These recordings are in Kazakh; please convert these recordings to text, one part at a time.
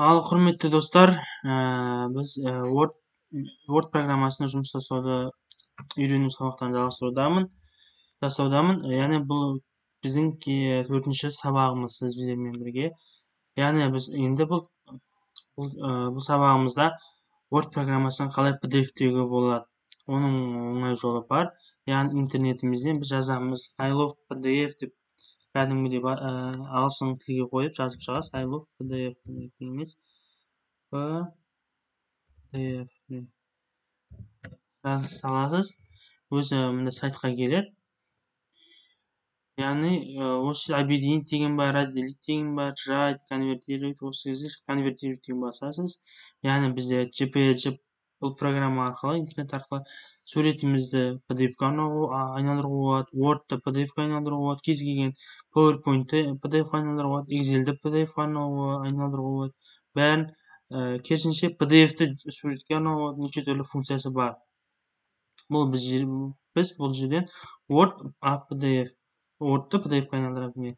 Ал, құрметті достар, біз Word программасында жұмыс жасауды үйрену сабақтарын жасаудамын. Яғни бұл біздің төртінші сабағымыз сіздермен бірге. Яғни біз енді бұл сабағымызда Word программасын қалай PDF-теуге болады, оның оңай жолы бар. Яғни интернетімізден біз жазамыз I love PDF деп, кәдімгідей ағылшын тілге қойып жазып шығасыз. I love PDF емес, PDF жазып саласыз, өзі мына сайтқа келеді. Яғни осы объединить деген бар, разделить деген бар, жать, конвертировать. Осы кезде конвертировать деген басасыз. Яғни бізде JPG бұл программа арқылы, интернет арқылы суретімізді PDF-ке айналдыруға болады, Word-ты PDF-ке айналдыруға болады, кез келген PowerPoint-ты PDF-ке айналдыруға болады, Excel-ді PDF-ке айналдыруға болады. Бәрін керісінше PDF-ті суретке арнауға болады, неше түрлі функциясы бар. Бұл біз бұл жерден Word PDF, Word-ты PDF-ке айналдырады.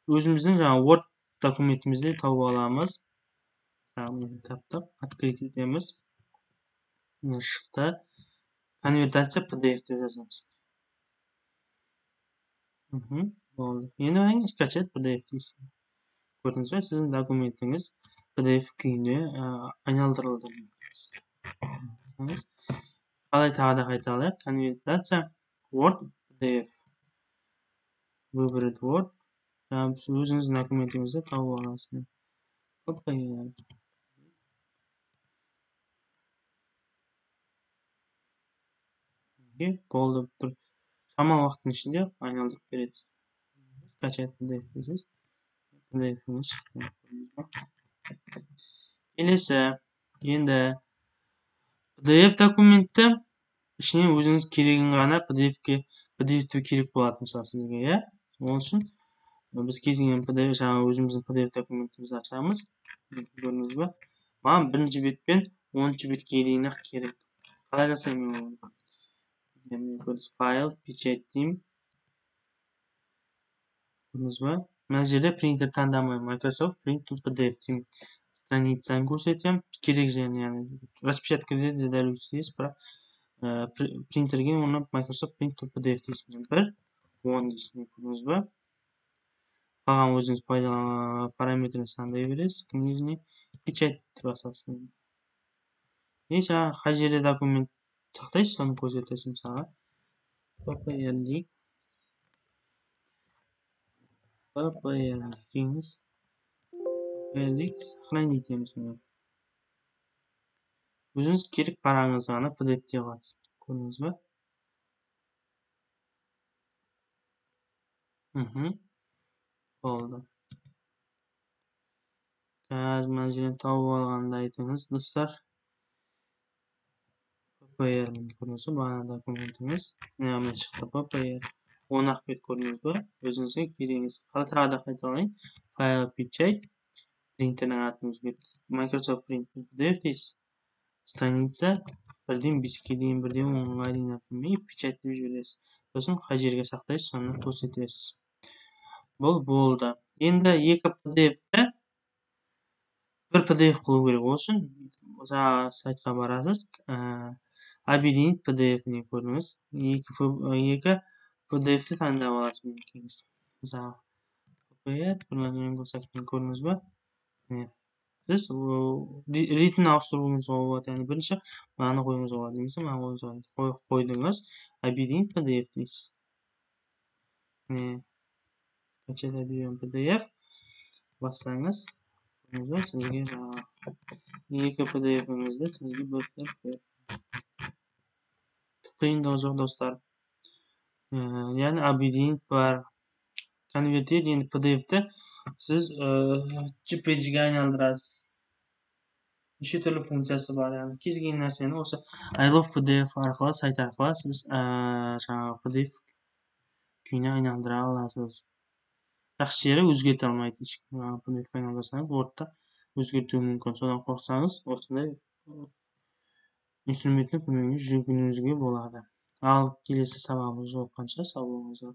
Өзіміздің жаңа Word документімізді тауып аламыз. Таптық, открыть етеміз. Міне шықты. Конвертация PDF деп жазамыз. Болды. Енді скачать PDF дейсіз. Көрдіңіз бе, сіздің документіңіз PDF күйіне айналдырылды. Қалай тағы да қайталайық. Конвертация Word PDF. Выбрать Word. Өзіңіздің документіңізді тауып аласыз. Болды, бір шамалы уақыттың ішінде айналдырып береді. Скачать PDF дейсіз. PDF-іңіз шықты. Келесі, енді PDF документті ішінен өзіңіз керегін ғана PDF-ке, PDF-ті керек болады мысалы сізге, иә? Ол үшін біз кез келген PDF, жаңа өзіміздің PDF документімізді ашамыз. Көрдіңіз бе? Маған бірінші бет пен 10-шы бетке дейін ақ керек. Қалай жасаймын мен оны? Файл, печать деймін. Көрдіңіз бе? Мына жерде принтер таңдамаймын. Microsoft Print to PDF деймін. Страницаны көрсетемін. Керек жерін, яғни распечаткада да дәл өзі, бірақ принтерге оны Microsoft Print to PDF дейсіз. 1, 10 дейсіз. Көрдіңіз бе? Қалған өзіңіз параметрін таңдай бересіз. Книжный печать басасыз. И жаңа қай жерде документ сақтайсыз, соны көрсетесіз. Мысалға PPR дейік. PPR дейміз. PPR дейік, сохранить етеміз. Өзіңіз керек параңызды ғана PDF-те аласыз. Көрдіңіз бе? Болды. Қазір мына жерден тауып алғанды айтыңыз, достар. PPR көрдіңіз бе? Бағана документіміз. Міне шықты PPR. 10 ақ бет, көрдіңіз бе? Өзіңізге керегіңіз. Тағы да қайталайын. Файл, печать, принтердің атын өзгерт. Microsoft Print PDF дейсіз. Страница 1-ден 5-ке дейін, 1-ден 10-ға дейін например, печать деп жібересіз. Сосын қай жерге сақтайсыз, соны көрсетесіз. Бұл болды. Енді екі PDF-ті бір PDF қылу керек. Ол үшін жаңа сайтқа барасыз. Объединить PDF-не көрдіңіз. Екі PDF-ті таңдап аласыз. Мысалы, PDF көрдіңіз бе? Міне. Сіз ретін ауыстыруыңызға болады. Яғни бірінші мынаны қоюыңызға болады, немесе мынаны қоюыңызға болады. Қойдыңыз. Объединить PDF дейсіз. Міне. Скачать объем PDF бассаңыз, сізге жаңағы екі PDF-іңізді сізге бөліп береді. Қиындығы жоқ, достар. Яғни объединить бар, конвертировать. Енді PDF-ті сіз JPG-ге айналдырасыз. Неше түрлі функциясы бар. Яғни кез келген нәрсені осы I love PDF арқылы, сайт арқылы сіз жаңағы PDF күйіне айналдыра аласыз. Жақсы жері, өзгерте алмайды ешкім. PDF-ке айналдырсаңыз, Word-та өзгертуі мүмкін. Содан қорықсаңыз, осындай инструменттің көмегімен жүгінуіңізге болады. Ал келесі сабағымыз жолыққанша сау болыңыздар.